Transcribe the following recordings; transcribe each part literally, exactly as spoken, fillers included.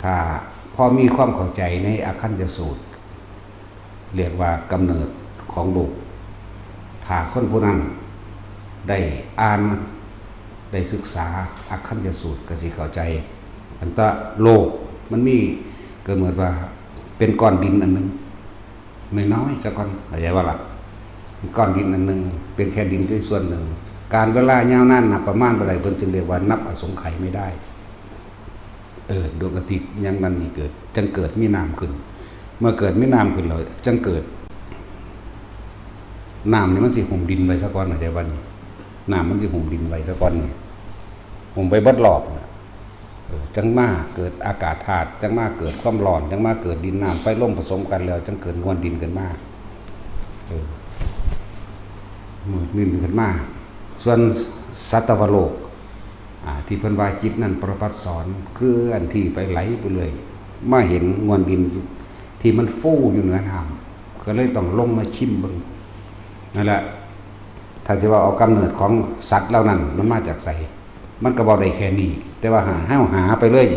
ถ้าพอมีความเข้าใจในอคัญญสูตร เรียกว่ากำเนิดของโลก ถ้าคนผู้นั้นได้อ่านมัน ได้ศึกษาอคัญญสูตรก็สิเข้าใจ อันตะโลกมันมีก็เหมือนว่าเป็นก้อนดินอันหนึ่ง น้อยๆซะก่อน เข้าใจว่าล่ะ ก้อนดินอันหนึ่ง เป็นแค่ดินแค่ส่วนหนึ่ง การเวลายาวนานนับประมาณบ่ได้ เพิ่นจึงเรียกว่านับอสงไขยไม่ได้ เออ ดวงอาทิตย์ยังนั้นนี่เกิด จังเกิดมีน้ำขึ้น เมื่อเกิดมีน้ำขึ้นแล้วจังเกิด น้ำนี่มันสิหุ้มดินไว้ซะก่อน เข้าใจบ่นี่ น้ำมันสิหุ้มดินไว้ซะก่อนนี่ หุ้มไปเบิดรอบน่ะ เออ จังมาเกิดอากาศธาตุ จังมาเกิดความร้อน จังมาเกิดดินน้ำไฟลมผสมกันแล้ว จังเกิดมวลดินขึ้นมา เออ มวลดินขึ้นมา ส่วนสัตวโลก อ่า ที่เพิ่นว่าจิตนั้นประภัสสรเคลื่อนที่ไปไหลไปเรื่อย มาเห็นมวลดินที่มันฟูอยู่เหนือน้ำ ก็เลยต้องลงมาชิมเบิ่ง นั่นแหละ ถ้าสิว่าเอากำเนิดของสัตว์เหล่านั้นมันมาจากไส มันก็เว้าได้แค่นี้ แต่ว่าหา เฮาหาไปเลย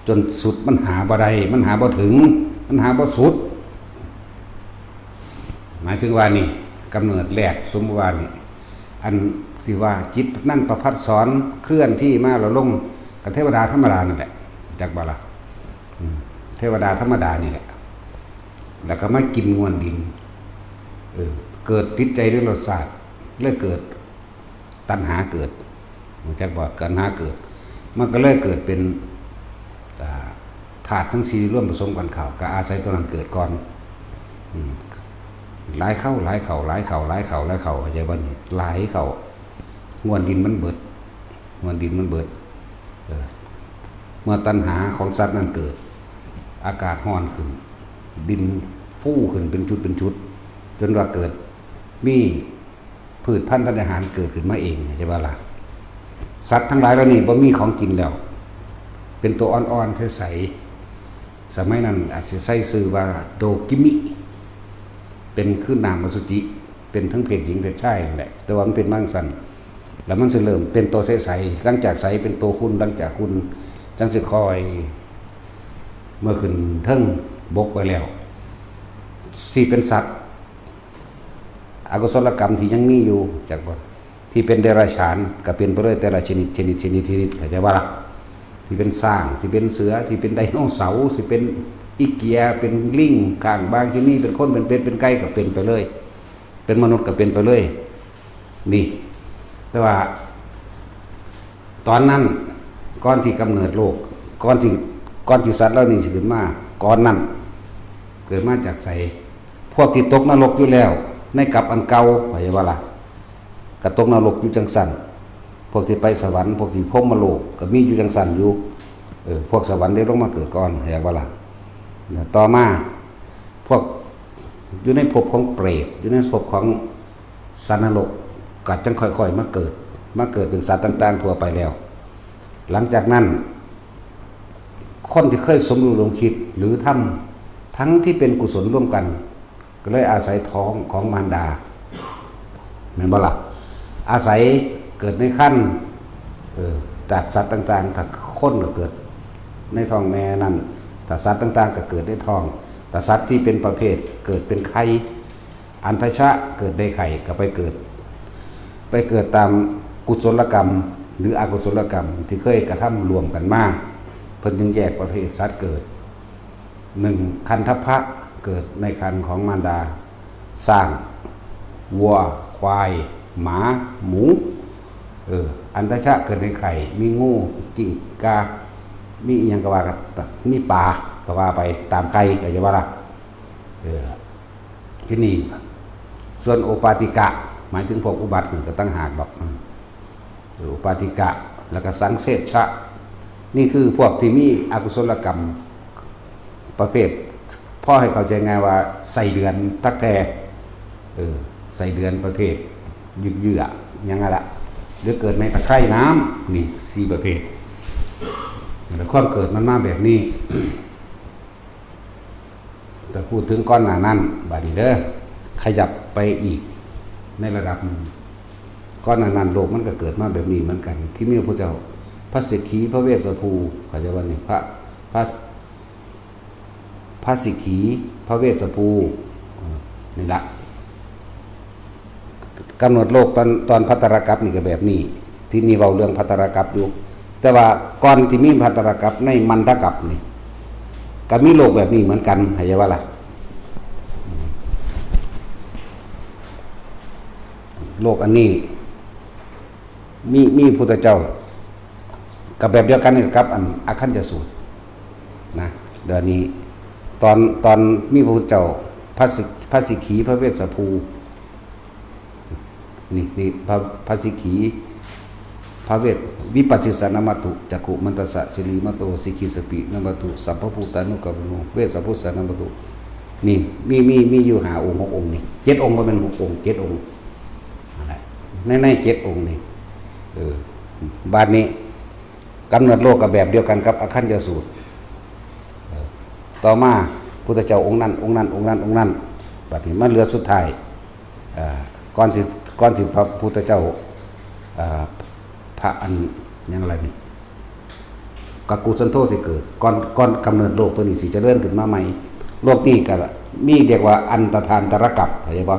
จนสุดมันหาบ่ได้ มันหาบ่ถึง มันหาบ่สุด หมายถึงว่านี่ กำเนิดแรก สมมุติว่านี่ อันสิว่าจิตนั้นประภัสสรเคลื่อนที่มาแล้วลง กับเทวดาธรรมดานั่นแหละ จักบ่ล่ะ อืม เทวดาธรรมดานี่แหละ แล้วก็มากินมวลดิน เออ เกิดติดใจในรสชาติ เลยเกิด ตัณหาเกิด รู้จักบ่ ตัณหาเกิด มันก็เลยเกิดเป็น อ่า ธาตุทั้งสี่รวมผสมกันเข้า ก็อาศัยตัวนั้นเกิดก่อน อืม หลายเข้า หลายเข้า หลายเข้า หลายเข้า หลายเข้า เข้าใจบ่นี่ หลายเข้า มวลดินมันเบิด มวลดินมันเบิด เออ เมื่อตัณหาของสัตว์นั้นเกิด อากาศร้อนขึ้น ดินฟูขึ้นเป็นจุดเป็นจุด จนว่าเกิดมี พืชพันธุ์ธัญญาหารเกิดขึ้นมาเอง ใช่บ่ล่ะ สัตว์ทั้งหลายเหล่านี้บ่มีของกินแล้ว เป็นตัวอ่อนๆใสๆ สมัยนั้นอาจสิใส่ชื่อว่าโดกิมิ เป็นคือน้ำอสุจิ เป็นทั้งเพศหญิงเพศชายนั่นแหละ แต่ว่ามันเป็นมาจั่งซั้น แล้วมันสิเริ่มเป็นตัวใสๆ หลังจากใสเป็นตัวขุ่น หลังจากขุ่นจั่งสิค่อย เมื่อขึ้นเทิงบกไปแล้ว สิเป็นสัตว์ อกุศลกรรมที่ยังมีอยู่ จักบ่ ที่เป็นเดรัจฉานก็เป็นไปเลยแต่ละชนิด ชนิด ชนิด ชนิด เข้าใจบ่ล่ะ ที่เป็นช้าง ที่เป็นเสือ ที่เป็นไดโนเสาร์ ที่เป็นอีเกีย เป็นลิง ข้างบางที่นี่เป็นคน เป็นเป็ด เป็นไก่ก็เป็นไปเลย เป็นมนุษย์ก็เป็นไปเลย นี่ แต่ว่า ตอนนั้น ก่อนที่กำเนิดโลก ก่อนที่ ก่อนที่สัตว์เหล่านี้สิขึ้นมา ก่อนนั้น เกิดมาจากไส พวกที่ตกนรกอยู่แล้ว ในกัปอันเก่า เข้าใจบ่ล่ะ ก็ตกนรกอยู่จั่งซั้น พวกที่ไปสวรรค์ พวกที่พรหมโลก ก็มีอยู่จั่งซั้นอยู่ เออ พวกสวรรค์ได้ลงมาเกิดก่อน เข้าใจบ่ล่ะ ต่อมา พวกอยู่ในภพของเปรต อยู่ในภพของสัตว์นรก ก็จั่งค่อยๆมาเกิด มาเกิดเป็นสัตว์ต่างๆทั่วไปแล้ว หลังจากนั้น คนที่เคยสมรู้ร่วมคิดหรือทำทั้งที่เป็นกุศลร่วมกัน ก็เลยอาศัยท้องของมารดา แม่นบ่ล่ะ อาศัยเกิดในครรภ์ เออ จากสัตว์ต่างๆ ถ้าคนก็เกิดในท้องแม่นั่น ถ้าสัตว์ต่างๆ ก็เกิดในท้อง ถ้าสัตว์ที่เป็นประเภทเกิดเป็นไข่ อันทชะเกิดในไข่ก็ไปเกิด ไปเกิดตามกุศลกรรม หรืออกุศลกรรมที่เคยกระทำร่วมกันมา เพิ่นจึงแยกประเภทสัตว์เกิด หนึ่ง คันทัพพะ เกิดในครรภ์ของมารดา ช้าง วัว ควาย หมา หมู เออ อันทชะเกิดในไข่ มีงู กิ้งก่า มีอิหยังก็ว่ากัน มีปลาก็ว่าไปตามไข่ เข้าใจบ่ล่ะ เออ ที่นี่ ส่วนโอปาติกะ หมายถึงพวกอุบัติขึ้นก็ต่างหากดอก เออ โอปาติกะ แล้วก็สังเสชะ นี่คือพวกที่มีอกุศลกรรม ประเภท พอให้เข้าใจง่ายว่าไส้เดือนตั๊กแต เออ ไส้เดือนประเภทยึกเยื้อ หยังนั้นละ หรือเกิดในตะไคร่น้ำ นี่สี่ประเภท แล้วความเกิดมันมาแบบนี้ แต่พูดถึงก่อนหน้านั้น บัดนี้เด้อ ขยับไปอีกในระดับหนึ่ง ก่อนหน้านั้นโลกมันก็เกิดมาแบบนี้เหมือนกัน ที่มีพระพุทธเจ้า พระเศรษฐี พระเวสสภู เข้าใจบ่นี่ พระ พระ พระสิกขี พระเวสสภู เออ นี่ละ กำหนดโลกตอน ตอนภัททรกัปปะนี่ก็แบบนี้ ที่นี่เว้าเรื่องภัททรกัปปะอยู่ แต่ว่าก่อนที่มีภัททรกัปปะ ในมันทกัปปะนี่ ก็มีโลกแบบนี้เหมือนกัน เข้าใจบ่ล่ะ โลกอันนี้ มี มีพุทธเจ้า ก็แบบเดียวกันนี่กับอันอาคัญจสูตรนะ เดี๋ยวนี้ ตอน ตอนมีพระพุทธเจ้า พระสิ- พระสิกขี พระเวสสภู นี่ นี่ พระ พระสิกขี พระเวส วิปัสสิสสะนะมัตถุ จักขุมันตสสะ สิริมันโต สิกขีสปินะมัตถุ สัพพะภูตานุกัมปโน เวสสะพุสสะนะมัตถุ นี่ มี มี มีอยู่ห้าองค์ หกองค์นี่ เจ็ดองค์ บ่แม่นหกองค์ เจ็ดองค์ นั่นแหละ ใน ในเจ็ดองค์นี่ เออ บาดนี้ กำเนิดโลกก็แบบเดียวกันกับอาคัญจสูตร เออ ต่อมาพุทธเจ้าองค์นั้น องค์นั้น องค์นั้น องค์นั้น บาดนี้มาเหลือสุดท้าย เอ่อ ก่อนที่ ก่อนที่พระพุทธเจ้า เอ่อ พระอัน หยังอะไรนี่ กักกุสันโธสิเกิด ก่อน ก่อนกำเนิดโลกตัวนี้สิเจริญขึ้นมาใหม่ โลกนี้ก็มีเรียกว่าอันตรธานตรกัปปะ เข้าใจบ่